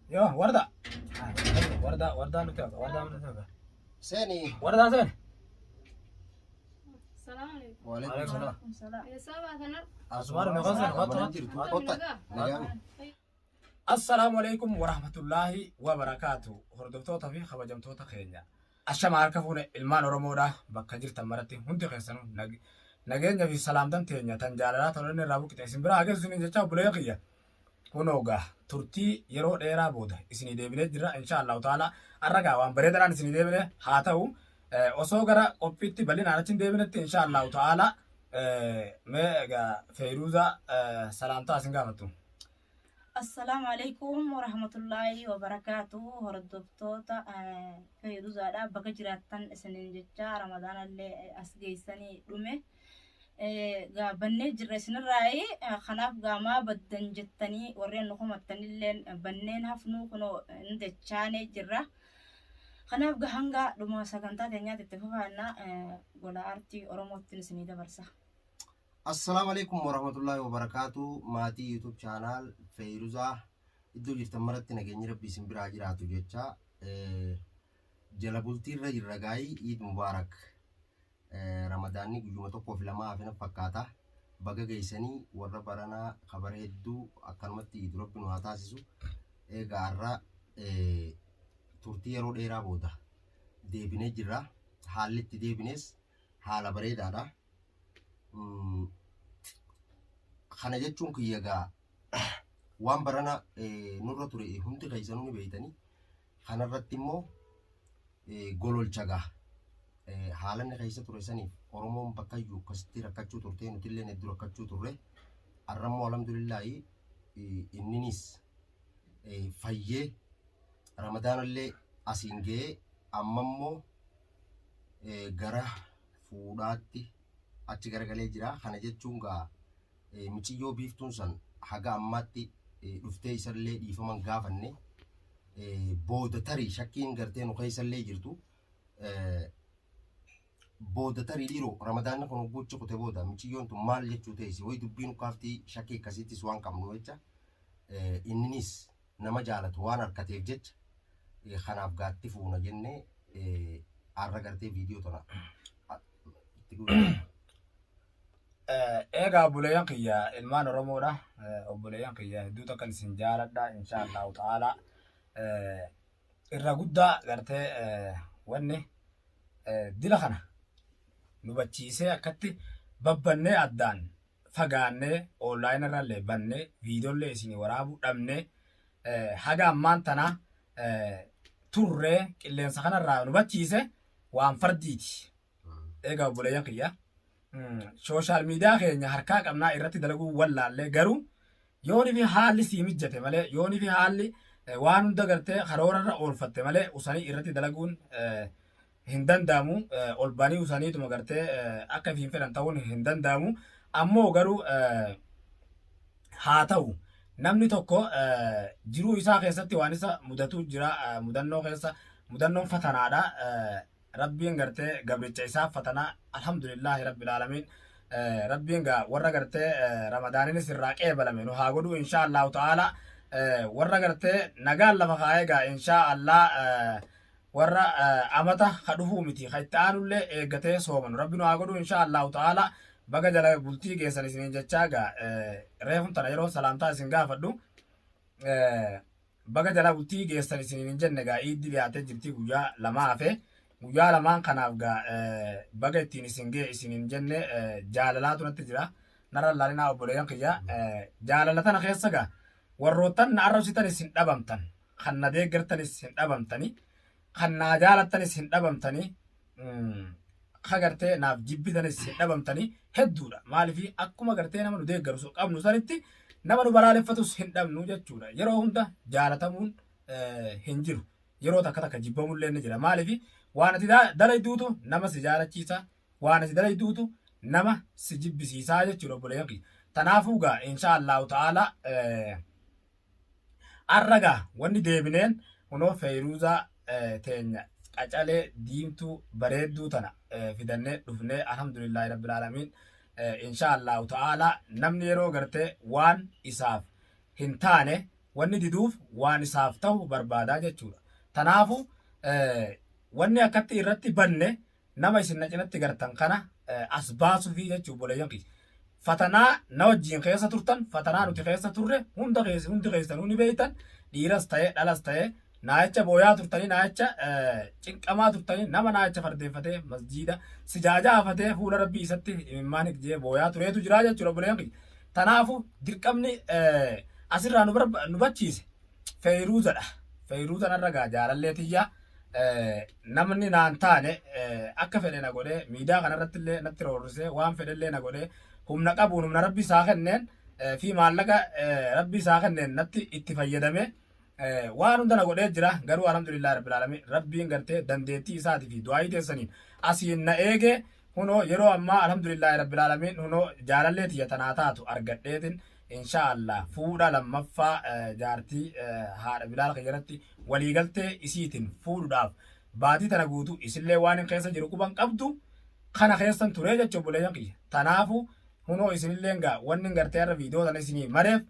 Yoo warda. Warda warda nuti haga warda nuti haga. Seeni. Warda seen. Salaam alaikum. Waalaikum salaam. Salaam. Eessaa baatan har'a? Asumaan nu qosan Mana qotu. jirtu kota. Nagaan. Assalaamu alaikum warahmatullaahi wabarakaatu. Hordoftoota fi kabajamtoota keenya. Ashama harka fuune ilmaan Oromoodha bakka jirtan maratti hundi keessanuu nageenya fi salaamtan teenya tan jaalalaa tolan irraa buqqite isin biraa hageessu isiniin jecha obboleeyyan kiyya. Kunoo gaa turtii yeroo dheeraa booda isinii deebinee jirra insha Allahu ta'ala har'a gaa waan bareedaadhaan isinii deebine haa ta'u osoo gara qophiitti bal'inaan achi hin deebinetti insha Allahu ta'ala mee egaa Feeruuza salaamtaa isin gaafattu. Assalaamu alaikum warahmatullaahi wabarakaatu hordoftoota Feeruuzaadha baga jiraattan isiniin jecha ramadaanallee as geessanii dhume. Gaa bannee jirra isinirraayi kanaaf gaa maa baddan jettanii warreen nu komattanilleen banneen hafnuu kunoo hin dachaanee jirra. Kanaaf gaa hanga dhuma sagantaa teenyaatti itti fufaanna gola aartii Oromoottiin isinii dabarsa. Assalaamu alaikum warahmatullaahi wabarakaatu. Maatii YouTube channel Feyruzaa iddoo jirtan maratti nageenyi rabbi isin biraa jiraatu jecha jala bultiirra jirra gaayii Iid Mubaarak. Ramadaanni guyyuma tokkoo fi lamaa hafe natti fakkaata. Baga geessanii warra baranaa kabara hedduu akkanumatti iidu rabbi nu haa taasisu. Egaa har'a turtii yeroo dheeraa booda deebinee jirra. Haalli itti deebines haala bareedaadha. Kana jechuun kiyya egaa waan barana nurra ture hundi keessanuu ni beektanii. Kanarratti immoo gololcha gaa. Haala inni keessa ture saniif Oromoon bakkayyuu akkasitti rakkachuu turte nutilleen hedduu rakkachuu turre. Har'a immoo alhamdulillaahi inninis fayyee Ramadaanallee asiin ga'ee amma immoo gara fuudhaatti achi garagalee jira. Kana jechuun gaa miciyyoo biiftuun san haga ammaatti dhuftee isallee dhiifama hin gaafanne. Booda tarii shakkiin gartee nu keessallee jirtu. Booda tarii dhiiroo ramadaanni kun hogguuchi kute booda miciyyoon tun maal jechuu teessi wayi dubbii nu kaaftii shakkii akkasiittis waan qabnu jecha inninis nama jaalatu waan harkateef jecha kanaaf gaatti fuuna jennee har'a gartee viidiyoo tana itti guutuu. Egaa obboleeyyan kiyya ilmaan Oromoodha. Obboleeyyan kiyya hedduu takkan isin jaaladha insha Allahu ta'ala. Irra guddaa gartee wanni dila kana nu bachiisee akkatti babbannee addaan fagaannee online irrallee bannee viidiyoollee isinii waraabuu dhabnee haga ammaan tanaa turree qilleensa kanarraa nu bachiise waan fardiiti. Egaa obboleeyyan kiyya sooshaal miidiyaa keenya harkaa qabnaa irratti dalaguu wallaallee garuu yoonii fi haalli sii mijjate malee yoonii fi haalli waan hunda gartee karoorarra oolfatte malee usanii irratti dalaguun hin danda'amu ol banii usaniituma gartee akka ifiin fedhan ta'uun hin danda'amu ammoo garuu haa ta'u namni tokko jiruu isaa keessatti waan isa mudatu jira mudannoo keessa mudannoon fatanaadha Rabbiin gartee gabricha isaa fatanaa alhamdulillaahi rabbil aalamiin Rabbiin gaa warra gartee ramadaaninis irraa qeebalame nu haa godhuu inshaa Allahu ta'ala warra gartee nagaan lafa kaa'ee gaa inshaa Allah warra amata ka dhufuu miti ka itti aanullee eeggatee soomanu Rabbi nu haa godhuu inshaa Allahu ta'ala baga jala bultii geessan isiniin jechaa gaa reefun tana yeroo salaamtaa isin gaafadhu Baga jala bultii geessan isiniin hin jenne gaa iiddi dhiyaatee jirti guyyaa lamaa hafe guyyaa lamaan kanaaf gaa baga ittiin isin ga'e isiniin hin jenne jaalalaatu natti jira narra laalinaa obboleeyyan kiyya jaalala tana keessa gaa warroottan na arrabsitanis hin dhabamtan kan na deeggartanis hin dhabamtani kan naa jaalattanis hin dhabamtani ka gartee naaf jibbitanis hin dhabamtanii hedduudha. Maaliif akkuma gartee nama nu deeggaru qabnu sanitti nama nu balaaleffatus hin dhabnu jechuudha. Yeroo hunda jaalatamuun hin jiru. Yeroo takka takka jibbamullee ni jira. Maaliif waan ati dalayduutu nama si jaalachiisa, waan ati dalayduutu nama si jibbisiisaa jechuudha obboleeyyan kiyya. Tanaafuu gaa insha Allahu ta'ala Arra gaa wanni deebineen kunoo Feyruuzaa teenya qacalee diimtuu bareedduu tana fidannee dhufnee alhamdulillaahi rabbil aalamiin insha Allahu ta'ala namni yeroo gartee waan isaaf hin taane Wanni diduuf waan isaaf tahu barbaadaa jechuudha. Tanaafu wanni akkatti irratti banne nama isin na cinatti gartan kana as baasufii jechuu obboleeyyan kiyya. Fatanaa na wajjiin keessa turtan, fatanaa nuti keessa turre hunda keessa hundi keessanuu ni beektan. Dhiiras ta'ee dhalas ta'ee naayicha booyaa turtanii naayicha cinqamaa turtanii nama naayicha fardeeffatee masjiida sijaajaa hafatee fuula rabbii isatti imimmaan hikjee booyaa tureetu jira jechuudha obboleeyyan kiyya. Tanaafu dirqamni asirraa nu bachiise Feeyruuzadha. Feeyruuzan har'a gaa jaalallee tiyya namni naan taane akka fedhe na godhee miidiyaa kanarratti illee natti roorrisee waan fedhe illee na godhee humna qabuun humna rabbi isaa kenneen fi maallaqa rabbi isaa kenneen natti itti fayyadamee waan hunda na godhee jira. Garuu alhamdulillah rabbil alamin rabbiin gartee dandeettii isaatii fi du'aayii teessaniin asiin na eegee hunoo yeroo ammaa alhamdulillah rabbil alamin hunoo jaalallee tiyya tanaa taatu argadheetin insha Allah fuudha lammaffaa jaartii haadha Bilaal kiyyarratti waliigaltee isiitiin fuudhuudhaaf baatii tana guutuu isillee waan hin keessa jiru quban qabdu kana keessan turee jechuun obboleeyyan kiyya. Tanaafu hunoo isinilleen gaa wanni gartee har'a viidiyoo tana isinii mareef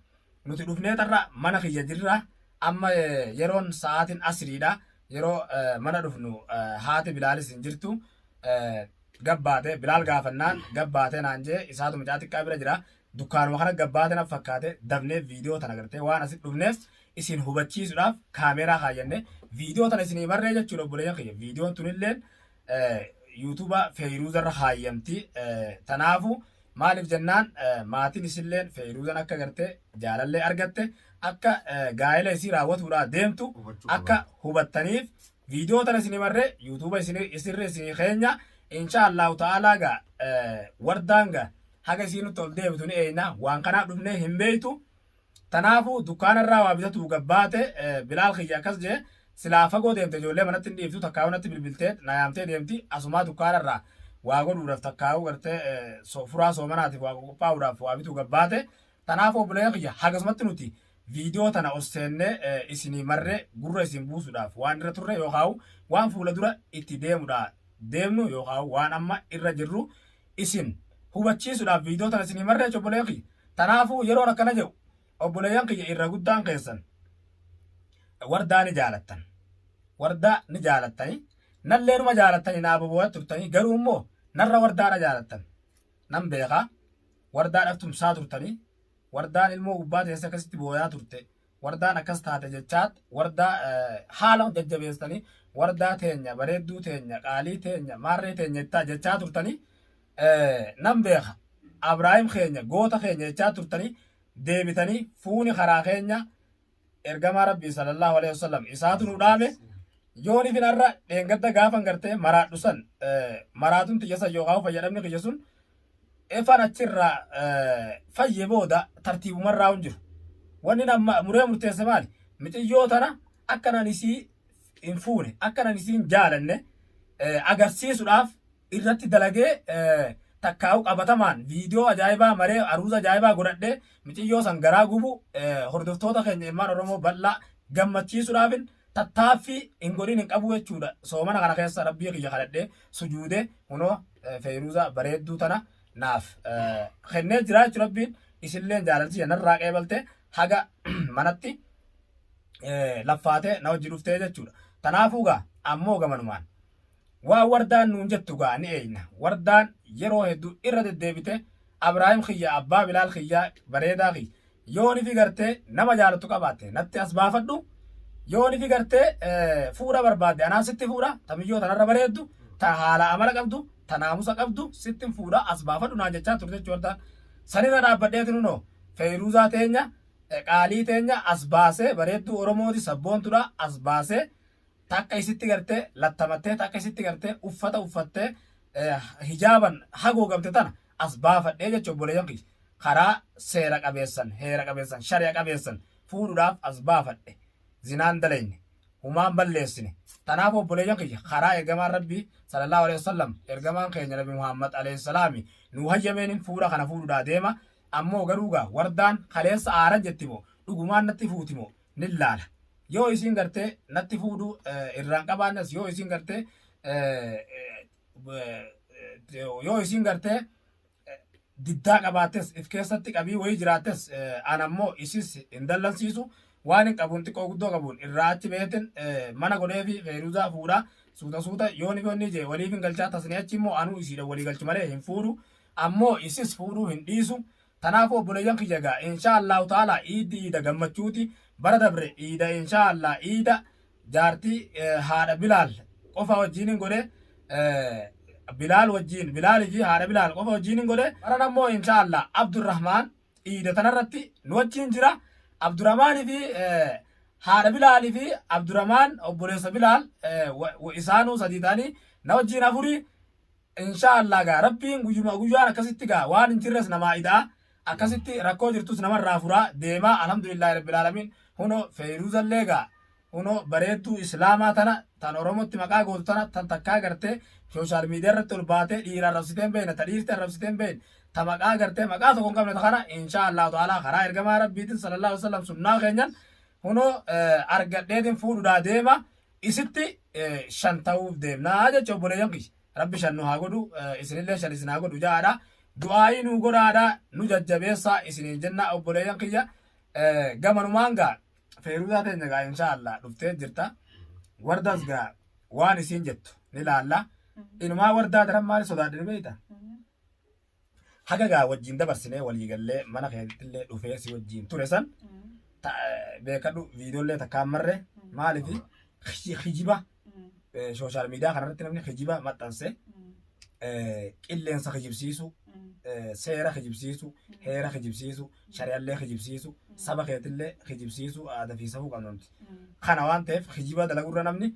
nuti dhufnee tarra mana kiyya jirra. Amma yeroon sa'aatiin asriidha. Yeroo mana dhufnu haati Bilaalis hin jirtu. Gabbaate Bilaal gaafannaan gabbaate naan jee isaatu mucaa xiqqaa bira jira. Dukkaanuma kana gabbaate na fakkaate dafnee viidiyoo tana gartee waan asitti dhufneef isin hubachiisuudhaaf kaameeraa kaayyanne viidiyoo tana isinii marree jechuudha obboleeyyan kiyya. Viidiyoon tunilleen yuutuuba Feeyruuzarra kaayyamti. Tanaafu maaliif jennaan maatiin isilleen Feeyruuzan akka gartee jaalallee argatte akka gaa'ela isii raawwatuudhaa deemtu akka hubattaniif viidiyoo tana isinii marree yuutuuba isirra isinii keenya insha Allahu ta'aalaa gaa wardaan gaa haga isiin nutti ol deebitu ni eeyna waan kanaaf dhufnee hin beeytu. Tanaafuu dukkaana irraa waa bitatuu gabbaate Bilaal kiyya akkas jee silaa fagoo deemte ijoollee manatti hin dhiiftu takkaa'uu natti bilbiltee na yaamtee deemti asumaa dukkaana irraa waa godhuudhaaf takkaa'uu gartee furaa soomanaatiif waa qophaa'uudhaaf waa bituu gabbaate. Tanaafuu obboleeyyan kiyya hagasumatti nuti viidiyoo tana ol seennee isinii marree gurra isin buusuudhaaf waan irra turre yookaan waan fuula dura itti deemudha deemnu yookaan waan amma irra jirru isin hubachiisuudhaaf viidiyoo tana isinii marree jechuudha obboleeyyan kiyya. Tanaafuu yeroon akkana jedhu obboleeyyan kiyya irra guddaan keessan wardaa ni jaalattan. Wardaa ni jaalattanii nallee numa jaalattanii naa boboo'aa turtanii garuu immoo narra wardaadha jaalattan. Nan beekaa wardaadhaaf tumsaa turtanii wardaan ilmoo gubbaa teessee akkasitti booyaa turte wardaan akkas taate jechaat wardaa haala jajjabeessitanii wardaa teenya bareedduu teenya qaalii teenya maarree teenya jettaa jechaa turtanii nan beeka Abraahim keenya goota keenya jechaa turtanii deebitanii fuuni karaa keenya ergamaa rabbii sallallahu alaihi wasallam isaatu nu dhaame yooni finarra dheengadda gaafan gartee maraadhu san maraatun tiyya san yookaan fayyadamni kiyya sun Efan achirraa fayye booda tartiibumarraa hin jiru. Wanni nama muree murteesse maali? Mixiyyoo tana akka nan isii hin fuune, akka nan isii hin jaalanne agarsiisuudhaaf irratti dalagee takkaa'u qabatamaan viidiyoo ajaa'ibaa maree aruuza ajaa'ibaa godhadhee mixiyyoo san garaa gubu hordoftoota keenya ilmaan Oromoo bal'aa gammachiisuudhaafin tattaaffii hin godhin hin qabu jechuudha. Soomana kana keessa rabbii kiyya kadhadhee sujuudee kunoo Feeyruuza bareedduu tana naaf kennee jira jechuudha rabbiin isilleen jaalalti narraa qeebalte haga manatti laffaatee na wajji dhuftee jechuudha. Tanaafuu gaa ammoo gamanumaan waan wardaan nuun jettu gaa ni eeyna. Wardaan yeroo hedduu irra deddeebite Abraahim kiyya abbaa Bilaal kiyya bareedaa kiyya yoo nifi gartee nama jaalattu qabaatte natti as baafadhu yoo nifi gartee fuudha barbaadde anaa sitti fuudha tamiyyoo tanarra bareeddu ta haala amala qabdu ta naamusa qabdu sitti fuudha as baafadhu naan jechaa turte jechuudha. Sanirra dhaabbadheeti nunoo Feeyruuzaa teenya qaalii teenya as baasee bareedduu Oromooti sabboontudha as baasee takka isitti gartee lattamattee takka isitti gartee uffata uffattee hijaaban hagoogamte tana as baafadhee jecha obboleeyyan kiyya karaa seera qabeessan heera qabeessan shari'a qabeessan fuudhuudhaaf as baafadhe zinaan dalayne humaan balleessine tanaaf obboleeyyan kiyya karaa ergamaan rabbii sallallahu alaihi wasallam ergamaan keenya nabi muhammad alaihi salaami nuu hayyameenin fuudha kana fuudhuudhaa deema ammoo garuu gaa wardaan kaleessa aaran jetti moo dhugumaan natti fuuti moo nin laala yoo isiin gartee natti fuudhuu irraan qabaannes yoo isiin gartee yoo isiin gartee diddaa qabaattes if keessatti qabii wayii jiraattes an ammoo isis hin dallansiisu. Waan hin qabuun xiqqoo guddoo qabuun irraa achi beetin mana godheefi Feeruzaa fuudha. Suuta suuta yoon fi onni jee waliif hin galchaa tasni achi immoo anuu isiidha walii galchu malee hin fuudhu. Ammoo isis fuudhuu hin dhiisu. Tanaafuu obboleeyyan kiyya gaa inshaa Allahu ta'ala iiddi iida gammachuuti. Bara dabre iida inshaa Allah iida jaartii haadha Bilaal qofa wajjiin hin godhe. Bilaal wajjiin Bilaalii fi haadha Bilaal qofa wajjiin hin godhe. Baran ammoo inshaa Allah Abdurrahmaan iida tanarratti nu wajjiin jira. Abdurrahmaanii fi haadha Bilaalii fi Abdurrahmaan obboleessa Bilaal isaanuu sadii ta'anii na wajjiin afurii. Inshaa Allah gaa Rabbiin guyyuma guyyaan akkasitti gaa waan hin jirres namaa ida'a akkasitti rakkoo jirtus namarraa furaa deemaa alhamdulillahi rabbil aalamiin huno Feeyruuzallee gaa huno bareedduu islaamaa tana tan Oromotti maqaa gootu tana tan takkaa gartee sooshaal miidiyaa irratti ol baatee dhiira arrabsitee hin beekne ta dhiirti arrabsitee hin beekne ta maqaa gartee maqaa tokko hin qabne ta kana inshaa Allahu ta'ala karaa ergamaa Rabbiitiin sallallahu alaihi wasallam sunnaa keenyan huno argadheetiin fuudhuudhaa deema isitti shan ta'uuf deemnaa jecha obboleeyyan kiyya. Rabbi shan nu haa godhu isinillee shan isin haa godhu jaadha. Du'aayii nu godhaadha nu jajjabeessaa isiniin jenna obboleeyyan kiyya. Gamanumaan gaa Feeruzaa teenya gaa inshaa Allah dhuftee jirta. Wardaas gaa waan isiin jettu ni laalla. Inumaa wardaa daran maali sodaadhe ni beekta? Haga gaa wajjin dabarsinee walii gallee mana keettillee dhufee si wajjin ture san beekadhu viidiyoollee takkaan marre maaliif kijiba sooshaal miidiyaa kanarratti namni kijiba maxxanse qilleensa kijibsiisu seera kijibsiisu heera kijibsiisu shari'allee kijibsiisu saba keetillee kijibsiisu aadaa fi safuu qabna nuti. Kana waan ta'eef kijiba dalagurra namni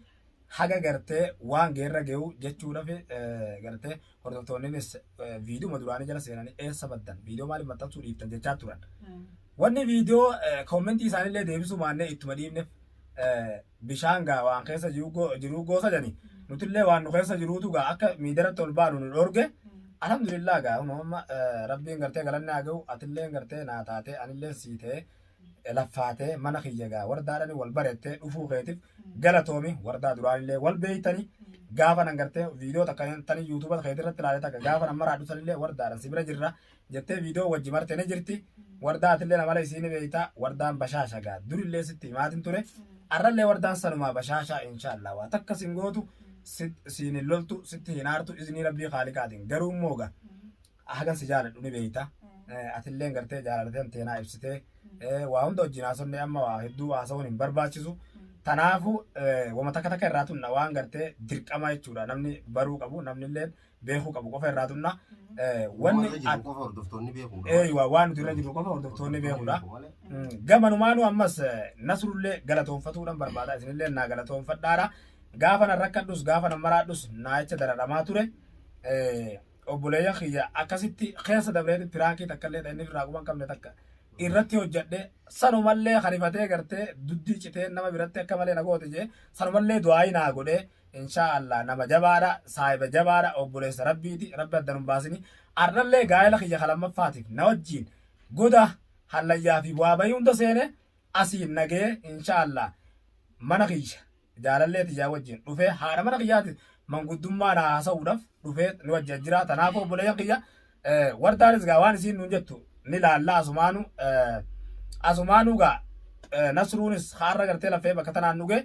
haga gartee waan geerra ge'u jechuudhaaf gartee hordoftoonninis viidiyoo duraanii jala seenanii eessa baddan viidiyoo maaliif maxxansuu dhiiftan jechaa turan. Wanni viidiyoo koomentii isaaniillee deebisuu maannee ittuma dhiifneef bishaan gaa waan keessa jiruu goosa jedhani nutillee waan nu keessa jiruutu gaa akka miidiyaarratti ol baanu nu dhorge. Alhamdulillah gaa amma rabbiin gartee galanni haa ga'u atillee gartee naa taatee anillee sii ta'ee laffaatee mana kiyya gaa wardaadhani wal barettee dhufuu keetiif galatoomi. Wardaa duraanillee wal beeytani gaafa nan gartee viidiyoo takka tani yuutuuba keetii irratti ilaale takka gaafa nan maraadhu sanillee wardaadhan si bira jirra jettee viidiyoo wajji marte ni jirti. Wardaa atillee namala isii ni beeyta. Wardaan bashaasha gaa durillee sitti himaatin ture arrallee wardaan sanumaa bashaasha inshaallah waa takka sin gootu siin hin loltu sitti hin aartu iznii rabbii kaaliqaatiin. Garuu immoo gaa hagan si jaaladhu ni beeyta. Atilleen gartee jaalalateen teenaa ibsitee waa hunda wajjin haasofne amma waa hedduu haasa'uun hin barbaachisu. Tanaafu wama takka takka irraa tunna waan gartee dirqama jechuudha namni baruu qabu namni beekuu qabu qofa irraa tunna. Wanni irra jiru qofa hordoftoonni beekuudha. Eeywa waan nuti irra jirru qofa hordoftoonni beekuudha. Gamanumaanuu ammas Nasrullee galatoonfatuudhaan barbaada isinillee naa galatoonfadhaadha. Gaafa nan rakkadhus gaafa nan maraadhus naa jecha dararamaa ture. Obboleeyyan kiyya akkasitti keessa dabreeti piraankii takka illee ta'e inni irraa quban qabne takka irratti hojjedhe sanumallee karifatee gartee duddii citee nama biratti akka malee na goote jee sanumallee du'aayii naa godhee inshaa Allah nama jabaadha saahiba jabaadha obboleessa rabbiiti rabbi adda nun baasini arrallee gaa'ela kiyya ka lammaffaatiif na wajjiin goda hallayyaa fi bu'aa bayii hunda seene asiin nagee inshaa Allah mana kiyya jaalallee tiyyaa wajjin dhufee haadha mana kiyyaati manguddummaa naa haasa'uudhaaf dhufee nu wajjin jira. Kanaafuu obboleeyyan kiyya wardaanis gaa waan isiin nuun jettu ni laalla asumaanu asumaanuu gaa nasruunis haarra gartee lafee bakka tanaan dhuge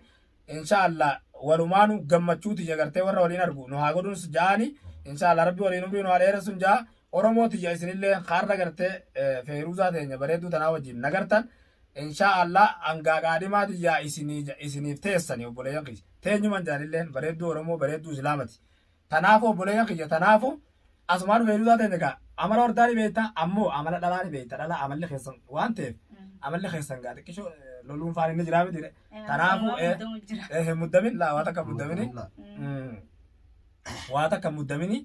inshaallah walumaanu gammachuu tiyya gartee warra waliin argu nu haa godhuun ja'ani inshaallah rabbi waliin umrii nu haa dheeressuun ja'a Oromoo tiyya isinillee haarra gartee feeruuzaa teenya bareedduu tanaa wajjin nagartan Inshaa Allah hangaa qaadhimaa tiyyaa isiniif teessani obboleeyyan kiyya. Teenyuman jaanilleen bareedduu Oromoo bareedduu Islaamati. Tanaafu obboleeyyan kiyya tanaafu asumaan feeruuzaa teenya gaa amala hordaa ni beekta ammoo amala dhalaa ni beekta dhalaa amalli keessan waan ta'eef amalli keessan gaa xiqqisho loluun faan inni jiraa miti. Tanaafu hin muddamin laa waa takka muddamini. Waa takka muddamini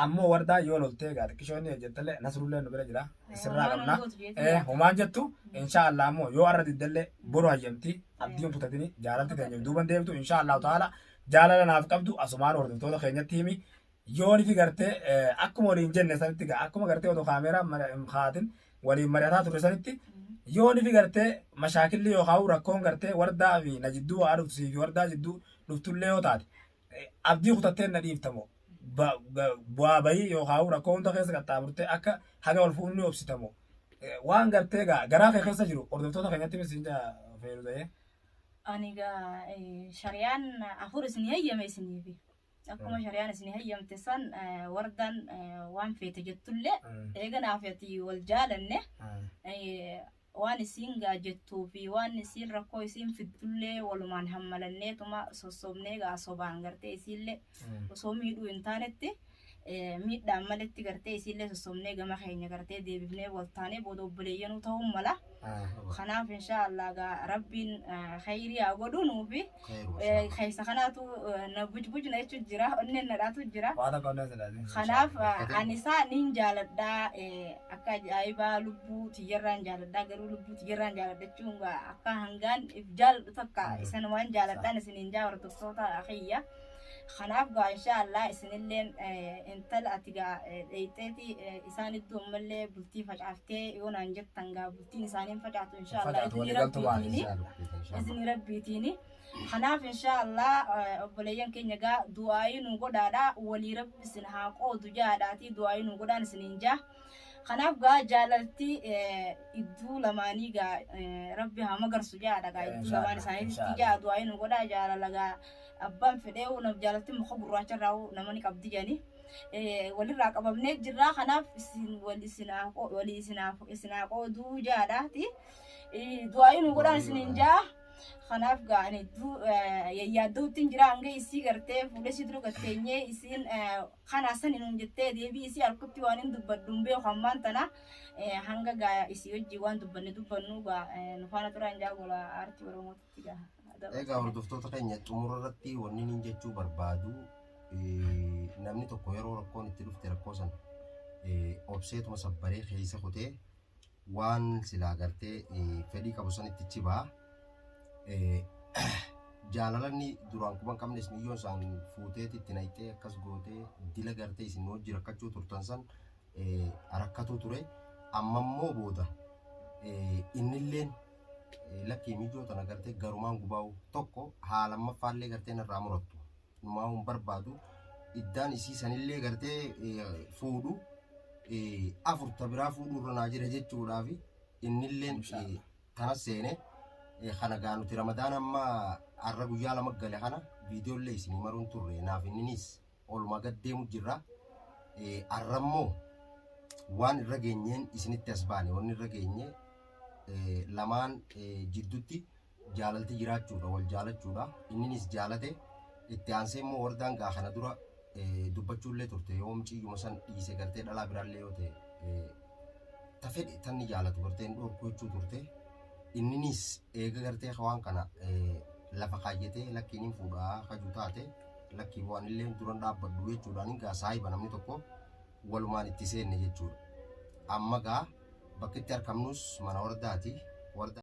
ammoo wardaa yoo loltee gaa xiqqishoo inni hojjettellee nasrullee nu bira jira sirraa qabna. Homaan jettu insha Allah ammoo yoo arra diddellee boru hayyamti abdiin kutatini jaalalti teenya duuban deemtu insha Allah ta'ala jaalala naaf qabdu asumaan hordoftoota keenyatti himi yoon fi gartee akkuma waliin jenne sanitti gaa akkuma gartee otoo kaameeraa hin kaatin waliin mari'ataa turre sanitti yoon fi gartee mashaakilli yookaan rakkoon gartee wardaa fi na jidduu waa dhuftu sii fi wardaa jidduu dhuftullee yoo taate abdii kutattee na dhiiftamo bu'aa bayii yookaan rakkoo hunda keessa qaxxaamurtee akka haga wal fuudhu ni obsitamo waan gartee gaa garaa kee keessa jiru hordoftoota keenyatti misiin jaa Feeruzee. Ani gaa shariyaan afur isinii hayyame isiniifi. Akkuma shariyaan isinii hayyamte san wardaan waan feete jettullee eega naaf ati wal jaalanne waan isiin gaa jettuu fi waan isiin rakkoo isiin fiddullee walumaan hammalanneetuma sossobnee gaa sobaan gartee isiillee osoo miidhuu hin taanetti miidhaan maletti gartee isiillee sossobnee gama keenya gartee deebifnee wal taanee booda obboleeyyanuu ta'uun mala. Kanaaf inshaa Allah gaa Rabbiin khayrii haa godhu nuufi. Keessa kanaatu na bujbujna jechuun jira onneen na dhaatu jira. Waa takka onneen si dhaati. Kanaaf ani isaa nin jaaladha akka ajaa'ibaa lubbuu tiyyarraan jaaladha garuu lubbuu tiyyarraan jaaladha jechuun gaa akka hangaan if jaaladhu takka isan waan jaaladhaan isiniin jaa hordoftoota kiyya. Kanaaf gaa inshaa Allah isinilleen intala ati gaa dheeyxeeti isaan iddoo ammallee bultii facaaftee yoo naan jettan gaa bultiin isaanii hin facaatu inshaa Allah Facaatu izni walii galtumaan rabbiitiini. inshaa Allah. Izni rabbiitiini. Kanaaf inshaa Allah obboleeyyan keenya gaa du'aayii nu godhaadha walii rabbi isin haa qoodu jaadhaatii du'aayii nu godhaan isiniin jaa. Kanaaf gaa jaalalti idduu lamaanii gaa rabbi haa magarsu jaadha gaa idduu Inshaa lamaan Allah, isaaniitti inshaa jaa Allah. du'aayii nu godhaa jaalala gaa abbaan fedhee jaalalti muka gurraacha irraa namani qabdi jedhani walirraa qabamnee jirraa kanaaf isin wal isin haa walii isin haa isin haa qooduu jaadhaati du'aayii nu godhaan isiniin jaa. Kanaaf gaa ani hedduu yayyaadda'utti hin jira hanga isii gartee fuula isii dura gatteenyee isiin kana sani nuun jettee deebii isii harkutti waan hin dubbadhu hin beeku ammaan tana hanga gaa isii wajjin waan dubbanne dubbannu gaa nu faana turaan jaa gola aartii Oromootitti gaa. Egaa hordoftoota keenya xumura irratti wanni inni jechuu barbaadu namni tokko yeroo rakkoon itti dhufte rakkoo san obseetuma sabbaree keessa kutee waan silaa gartee fedhii qabu sanitti ichi ba'a. Jaalalanni duraan quba hin qabnes miyyoon isaan fuuteeti itti naqxee akkas gootee dila gartee isin wajji rakkachuu turtan san rakkatuu ture. Amma immoo booda innilleen lakkii mijoo tana gartee garumaan gubaa'u tokko haa lammaffaallee gartee narraa murattu numaa hin barbaadu iddaan isii sanillee gartee fuudhu afur ta biraa fuudhu irra naa jira jechuudhaaf innilleen tana seene kana gaa nuti ramadaan amma har'a guyyaa lama gale kana viidiyoollee isinii maruun turre naaf inninis olumaa gad deemu jirra har'a immoo waan irra geenyeen isinitti as baane wanni irra geenye lamaan jiddutti jaalalti jiraachuudha wal jaalachuudha inninis jaalate itti aansee immoo wardaan gaa kana dura dubbachuullee turte yoo muciyyuma san dhiise gartee dhalaa biraallee yoo ta'e ta fedhe tanni jaalatu gartee hin dhorku jechuu turte inninis eega gartee waan kana lafa kaayyatee lakkiin hin fuudhaa kajuu taate lakkii waan illee duran dhaabbadhu jechuudhaan gaa saahiba namni tokko walumaan itti seenne jechuudha amma gaa bakki itti argamnus mana wardaati. Wardaa